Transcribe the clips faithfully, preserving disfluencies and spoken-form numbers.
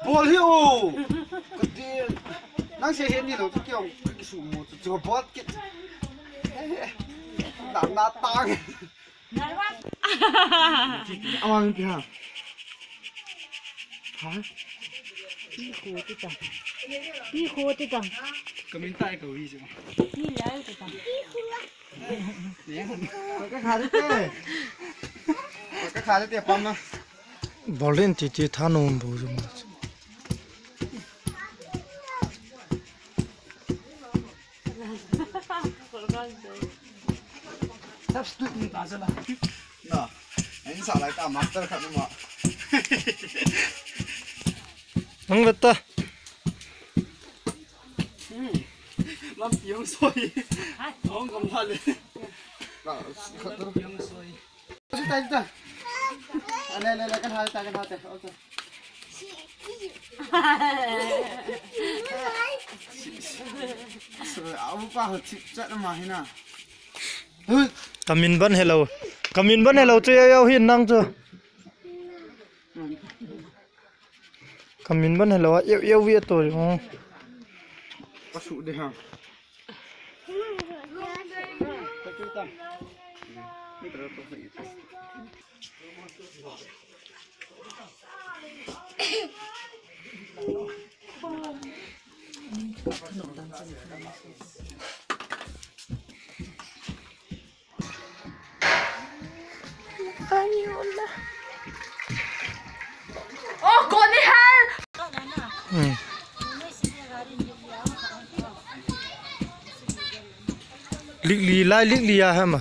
Bol hi o. Ka ti. Nang se hen ni lo, tu kiong, ka kisu mo, tu, tu bot kit. Na, na tang. Amang ti ha. Ha? Pi khu ti tang. Pi khu ti tang. Ka min tai ka wi chu. Pi lai ti tang. Ka kha te. Ka kha te pam na. Bolin ti ti tha nom bu ju ma. Substitute ni ta jala. Na. Ain sa lai ta master khat ma. Nang beta. Lam piang soi. Hong kom tha le. Lam piang soi. Sita, sita. Ane, ane, ane, kan hal ta, kan hal ta. Okay. Abu pa ho chip chat ma hina. Ka min ban hello. Ka min ban hello chu yau yau hin nang chu. Ka min ban hello a, eu, eu, eu to. Oh. Pasu de ha. Oh, koni hal. Hmm. Likli lai, likli a hama.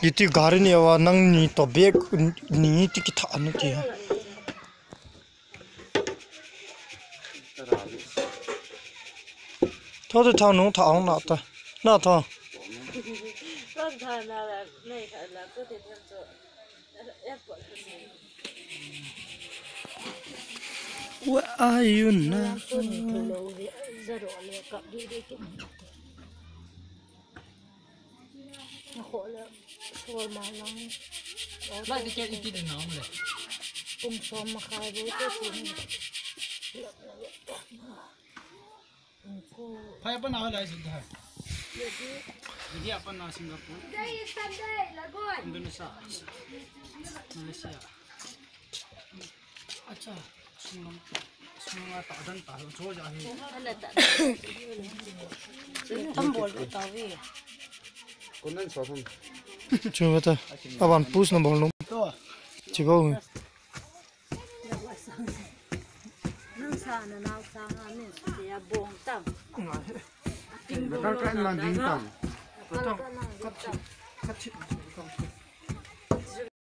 Iti gari ni awa nangni to bag ni ti kitha anu ti ha. Tho tu thao nung thao na ta. Na tho. Where are you now? Lai ti kya iti de na le. Kum som makhai bo te si. Phai pa na lai jin da. India pa na Singapore. Indonesia. Malaysia. Acha, sunglam, sunglam ta dan ta, jo ja hi. Tam bol ta ve. Kunan so hum. Chu ta. Aban push na bol num. To. Chi bol. Nang sa na nau sa nga min su ya bong tang. Ka ka na ding tang. Ka ka na ding tang.